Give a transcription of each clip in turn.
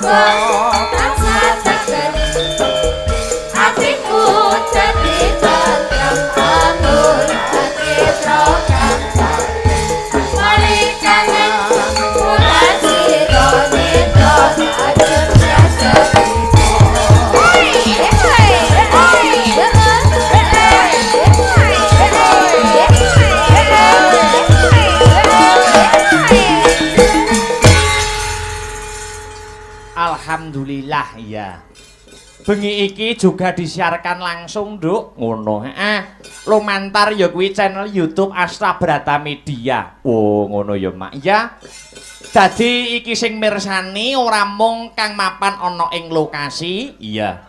Muga tansah tegar atiku dadi tentrem aturake kang mari kangen kula sira nitra ajeng prasetyo. Alhamdulillah ya. Bengi iki juga disiarkan langsung, Nduk. Ngono, heeh. Lumantar ya kuwi channel YouTube Asta Brata Media. Oh, ngono ya, Mak. Ya. Dadi iki sing mirsani ora mung kang mapan ana ing lokasi, iya.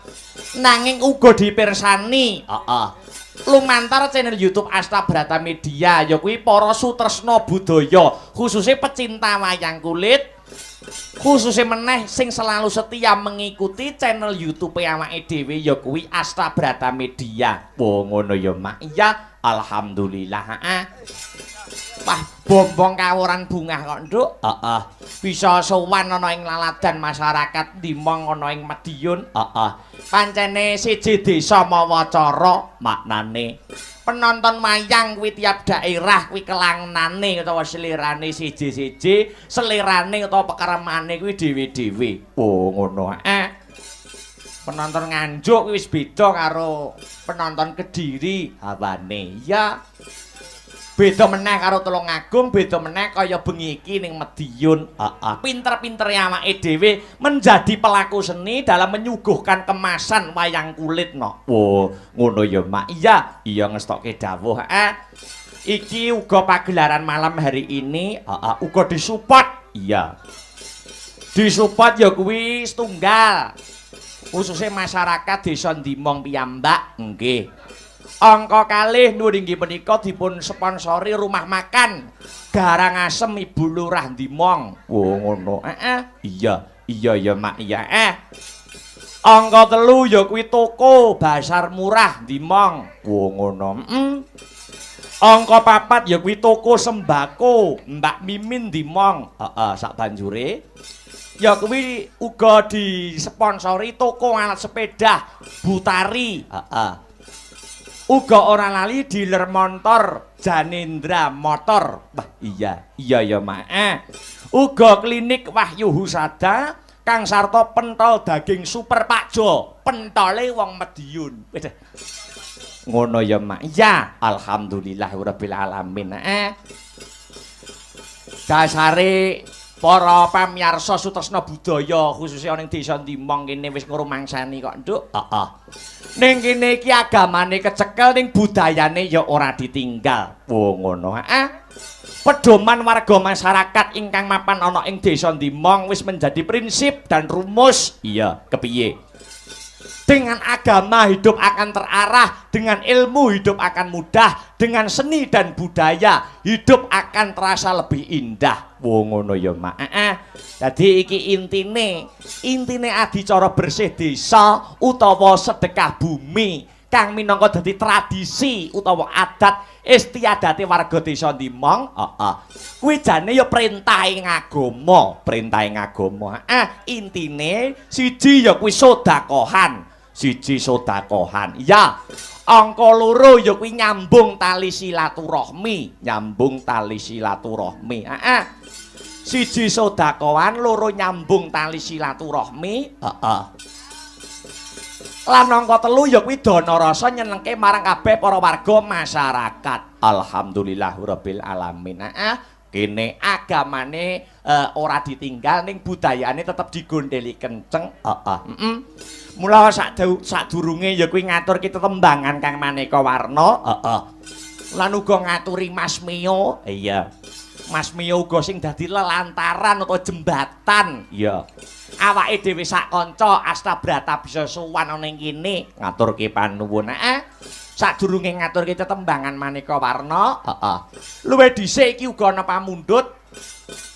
Nanging uga dipirsani, heeh. Lumantar channel YouTube Asta Brata Media ya kuwi para sutresna budaya, khususnya pecinta wayang kulit. Khususnya meneh sing selalu setia mengikuti channel YouTube awake dhewe ya kuwi Asta Brata Media. Oh ngono ya, Mak. Iya, alhamdulillah, heeh. Wah, bombong kawuran bungah kok, Nduk. Heeh. Bisa sowan ana ing laladan masyarakat Dimong ana ing Madiun. Heeh. Pancene siji desa mawa cara maknane. Penonton wayang kuwi tiap daerah kuwi kelangenane utawa selerane siji-siji, selerane utawa pekeremane kuwi dhewe-dhewe. Oh ngono, heeh. Penonton Nganjuk kuwi wis beda karo penonton Kediri hawane. Ya. Beda meneh karo Tulungagung, beda meneh kaya bengi iki ning Madiun. Heeh. Pinter-pintere awake dhewe menjadi pelaku seni dalam menyuguhkan kemasan wayang kulit no. Oh, ngono ya, Mak. Iya, iya ngestokke dawuh, heeh. Iki uga pagelaran malam hari ini, heeh, uga disupport. Iya. Disupport ya kuwi setunggal. Khususnya masyarakat desa Ndimong piyambak, nggih. Angka kalih nuwun inggih punika dipun sponsori rumah makan Garangasem Ibu Lurah Ndimong. Oh ngono. Heeh. Iya, iya ya, Mak. Iya, eh. Angka telu ya kuwi toko Pasar Murah Ndimong. Oh ngono. Heeh. Angka papat ya kuwi toko sembako Mbak Mimin Ndimong. Heeh, sak banjure ya kuwi uga disponsori toko alat sepeda Butari. Heeh. Uga ora lali dealer motor Janendra Motor. Wah, iya, iya ya, Mak. Uga klinik Wahyu Husada Kang Sarto pentol daging super Pak Jo, pentole wong Madiun. Ngono ya, Mak. Iya, alhamdulillah rabbil alamin. Dasare para pamiyarsa sutresna budaya khususnya ning desa Ndimong kene wis ngrumangsani kok, Nduk. Heeh. Ning kene iki agamane kecekel ning budayane ya ora ditinggal. Oh ngono, heeh. Pedoman warga masyarakat ingkang mapan ana ing desa Ndimong wis menjadi prinsip dan rumus. Iya, kepiye? Dengan agama hidup akan terarah, dengan ilmu hidup akan mudah, dengan seni dan budaya hidup akan terasa lebih indah. Wo ngono ya, Mak. Heeh. Dadi iki intine, intine adicara bersih desa utawa sedekah bumi kang minangka dadi tradisi utawa adat istiadate warga desa Ndimong. Heeh. Kuwi jane ya perintah ing agama, perintah ing agama. Heeh, intine siji ya kuwi sedekahan. Siji sedekahan. Ya. Angka loro ya kuwi nyambung tali silaturahmi, nyambung tali silaturahmi. Heeh. Siji sedekahan, loro nyambung tali silaturahmi. Heeh. Lan angka telu ya kuwi dana rasa nyenengke marang kabeh para warga masyarakat. Alhamdulillah rabbil alamin. Heeh. Kene agamane ora ditinggal ning budayane tetep digondeli kenceng. Heeh. Heeh. Mula sadurunge ya kuwi ngaturke tetembangan kang maneka warna. Heeh. Lan uga ngaturi Mas Mio. Iya. Mas Mio uga sing dadi lelantaran utawa jembatan. Iya. Awake dhewe sak kanca Asta Brata bisa sowan ana ing kene ngaturke panuwun. Heeh. Sadurunge ngaturke tetembangan maneka warna, heeh. Luwih dhisik iki uga ana pamundhut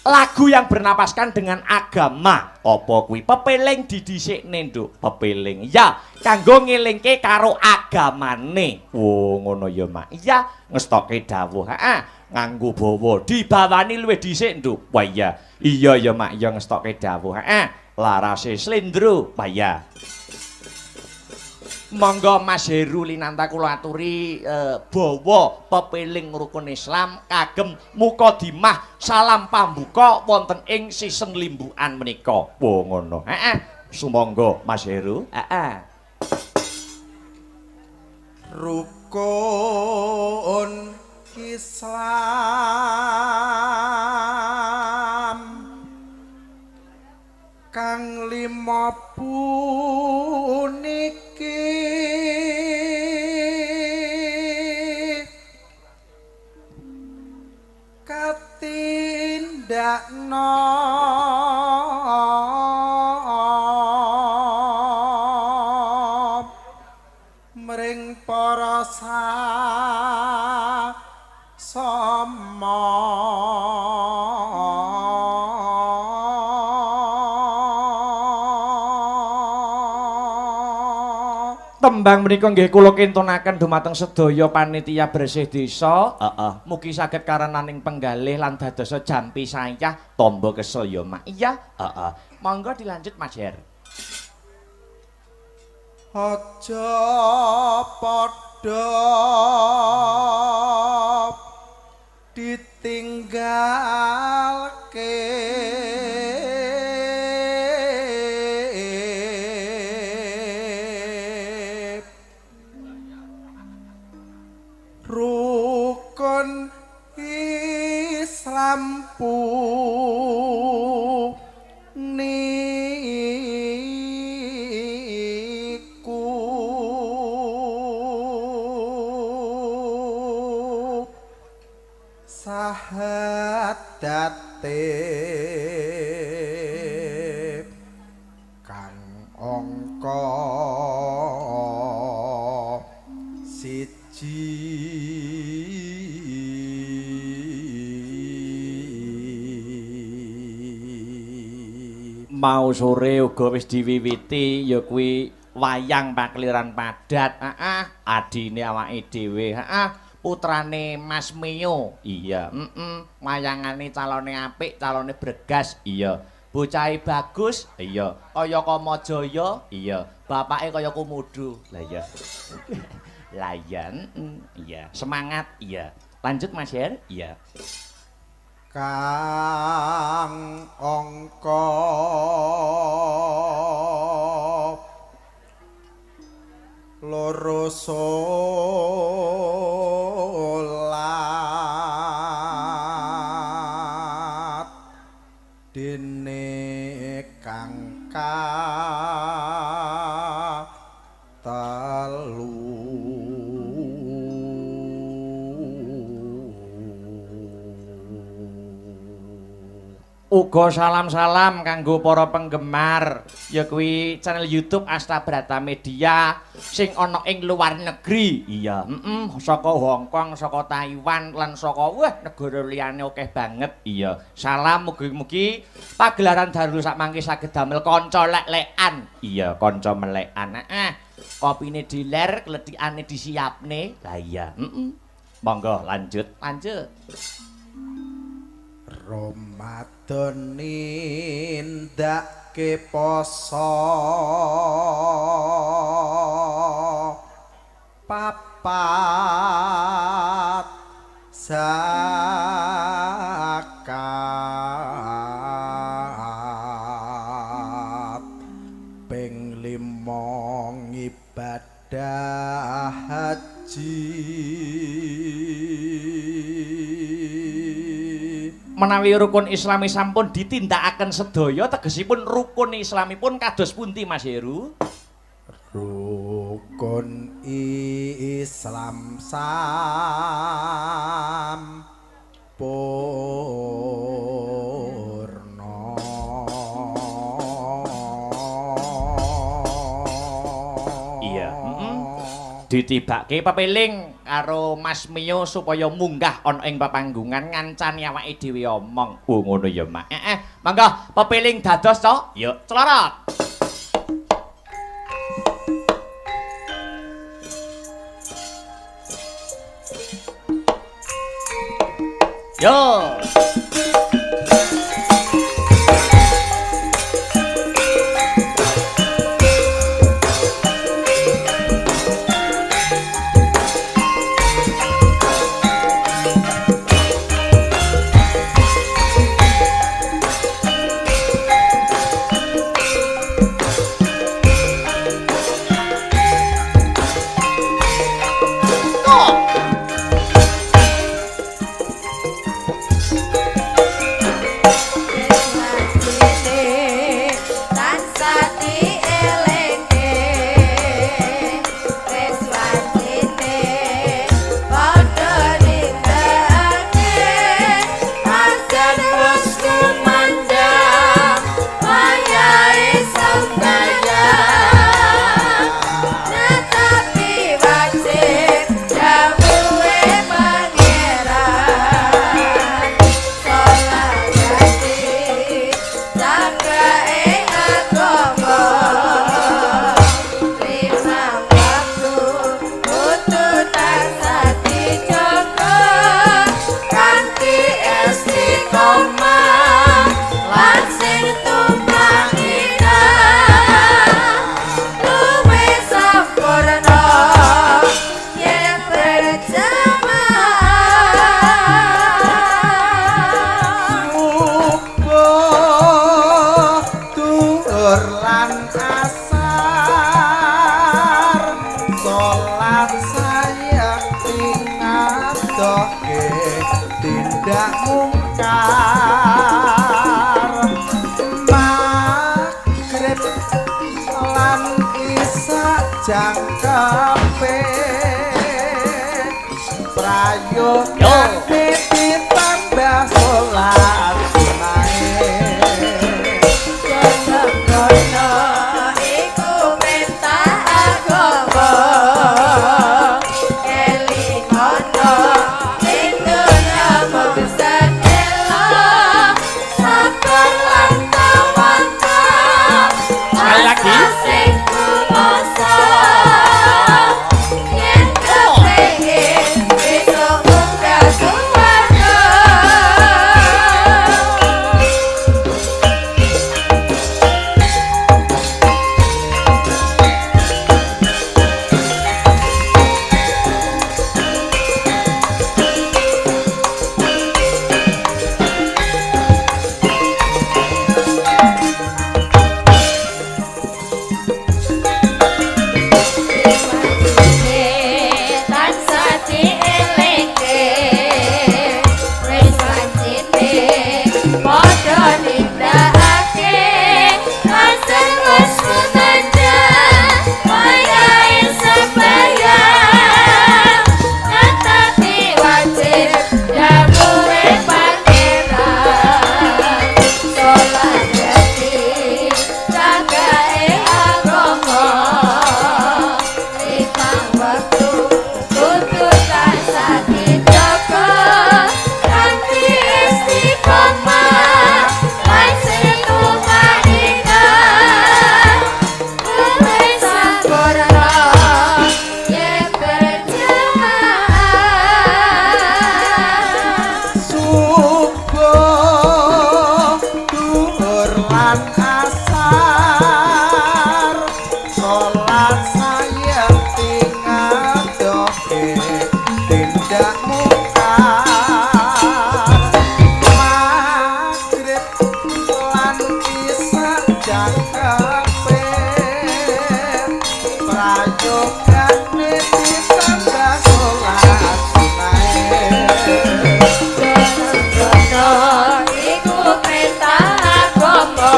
lagu yang bernapaskan dengan agama. Apa kuwi? Pepeling didhisikne, Nduk. Pepeling. Ya, kanggo ngelingke karo agamane. Oh, ngono ya, Mak. Iya, ngestokke dawuh. Heeh, nganggo bawa. Dibawani luwih dhisik, Nduk. Wah iya. Iya ya, Mak, ya ngestokke dawuh. Heeh. Larase slendro paya. Monggo Mas Heru Linanta kula aturi bawa pepeling rukun Islam kagem mukadimah salam pambuka wonten ing sisen limbukan menika. Wo ngono. Heeh. Sumangga Mas Heru. Heeh. Rukun Islam kang lima puniki katindakno mring para sama. Tembang menika nggih kula kintunaken dumateng sedaya panitia bersih desa. Heeh. Mugi saged karenaning penggalih lan dadosa jampi sayah tamba kesel ya Mak. Iya, heeh. Monggo dilanjut Mas Her. Aja padha ditinggalke rukun Islam puniku sahadate kang angka siji. Mau sore uga wis diwiwiti ya kuwi wayang pakeliran padat. Heeh, adine awake dhewe. Heeh, putrane Mas Mio. Iya, heeh, wayangane calone apik, calone bregas. Iya. Bocahe bagus. Iya. Kaya Kamajaya. Iya. Bapake kaya Komodo. Lah iya. Lah iya, iya. Semangat. Iya. Lanjut Mas Her. Iya. Kang angka loro salat dene kang telu. Uga salam-salam kanggo para penggemar ya kuwi channel YouTube Astabrata Media sing ana ing luar negeri. Iya, heeh, saka Hong Kong, saka Taiwan lan saka wah negara liyane akeh banget. Iya, salam mugi-mugi pagelaran dalu sakmangke saged damel kanca lek-lekan. Iya, kanca melekan. Heeh. Kopine diler, klethikane disiapne. Lah iya, heeh. Monggo lanjut, lanjut. Ramadan nindakake poso papat zakat ping lima ngibadah haji. Menawi rukun Islami sampun ditindakaken sedaya, tegesipun rukun Islamipun kados pundi Mas Heru? Rukun Islam sampurna. Iya, ditibake pepeling karo Mas Mio supaya munggah ana ing papanggungan ngancani awake dhewe omong. Oh ngono ya, Mak. Heeh, monggo pepeling dados to. Yuk, celorot. Yo. Zuhur lan asar salat sayekti ngadohke tindak mungkar magrib lan isya jangkepe prayogane ditambah salat sunahe. Kono iku perintah agama, elingono ing donya mung sedhela, sabar lan tawakal. Sekali lagi. Sing kuwasa yen kepengin besok munggah swarga. Tansah dielingke, wis wancine padha nindakake, asal wis munajat wayahe sembahyang, natapi wajib dawuhe pangeran, salat dadi cagake agama. Limang wektu kudu tansah dijaga kanthi istiqomah lan tumanina, luwih sampurna yen berjamaah. Subuh duhur lan asar salat sayekti ngadohke tindak mungkar magrib lan isya jangkepe prayogane ditambah salat sunahe. Kono iku perintah agama,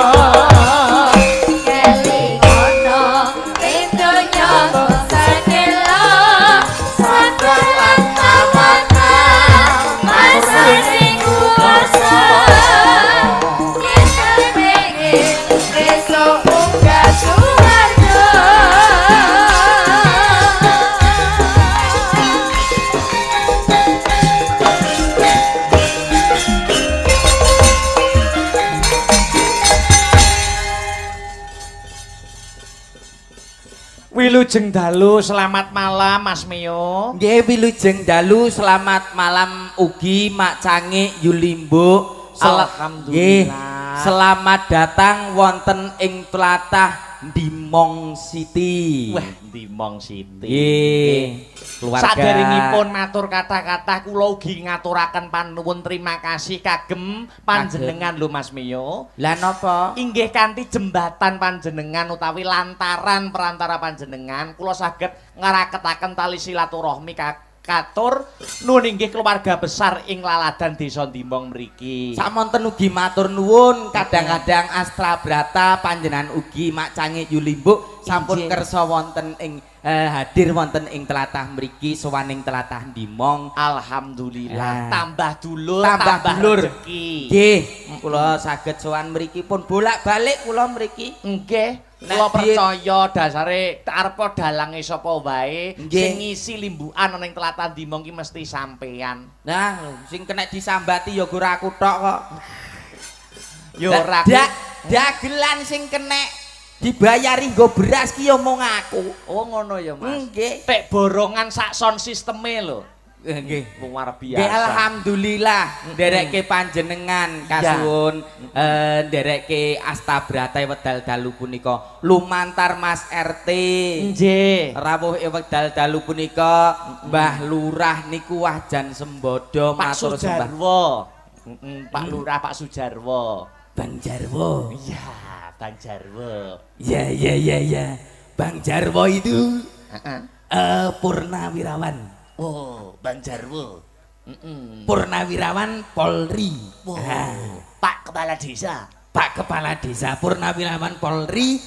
elingono ing donya mung sedhela, sabar lan tawakal asase kuwasa, yen kepengin besok munggah swarga. Wilujeng dalu, selamat malam Mas Mio. Nggih wilujeng dalu, selamat malam ugi Mak Cangik Yulimbo. Alhamdulillah. Nggih, selamat datang wonten ing tlatah Dimong City. Wah, Dimong City. Nggih, keluarga. Saderengipun matur kata-kata kula ugi ngaturaken panuwun terima kasih kagem panjenengan lho Mas Mio. Lah napa? Inggih kanthi jembatan panjenengan utawi lantaran perantara panjenengan kula saged ngraketaken tali silaturahmi katur nuwun inggih keluarga besar ing laladan Desa Dimong mriki. Samonten ugi matur nuwun, kadang-kadang Astra Brata panjenengan ugi Mak Cangik Yulimbuk sampun kersa wonten ing hadir wonten ing tlatah mriki sowan ing tlatah Dimong. Alhamdulillah tambah dulur tambah dulur rezeki. Nggih, kula saged sowan mriki pun bolak-balik kula mriki. Nggih. Kula percaya dasare arepa dalange sapa wae sing ngisi limbukan ana ing tlatah Dimong ki mesti sampean. Nah, sing kena disambati ya ora aku tok kok. Ya ora. Dagelan sing kena dibayari nggo beras ki ya mung aku. Oh ngono ya, Mas. Nggih. Tek borongan sak sound sisteme lho. Nggih, luar biasa. Nggih, alhamdulillah nderekke panjenengan kasuwun nderekke Astabrata wedal dalu punika lumantar Mas RT. Nggih. Rawuh wedal dalu punika Mbah Lurah niku wah jan sembodo matur sembah. Sujarwo. Pak Lurah Pak Sujarwo. Bang Jarwo. Iya, Bang Jarwo. Ya ya ya ya. Bang Jarwo itu Heeh. Purnawirawan. Oh, Bang Jarwo. Purnawirawan Polri. Wow. Ah, Pak Kepala Desa. Pak Kepala Desa Purnawirawan Polri,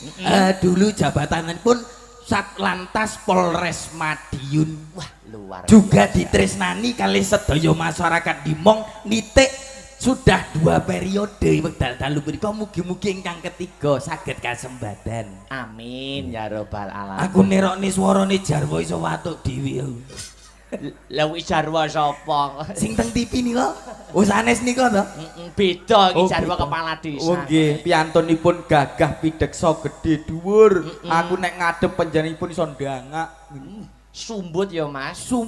dulu jabatannya pun Satlantas Polres Madiun. Wah, luar Juga biasa. ditresnani kali sedaya masyarakat Dimong nitik sudah 2 periode wekdal dalu punika, mugi-mugi ingkang ketiga saged kasembadan. Amin ya robbal alamin. Aku nerokne swarane Jarwo iso watuk dhewe. Lah kuwi Jarwo sapa? Sing teng TV nika. Oh, sanes nika to? Beda iki Oh, Jarwo beda. kepala desa. Oh nggih, piyantunipun gagah pideksa gedhe dhuwur. Aku nek ngadep panjenenganipun iso ndangak. Sumbut ya, Mas.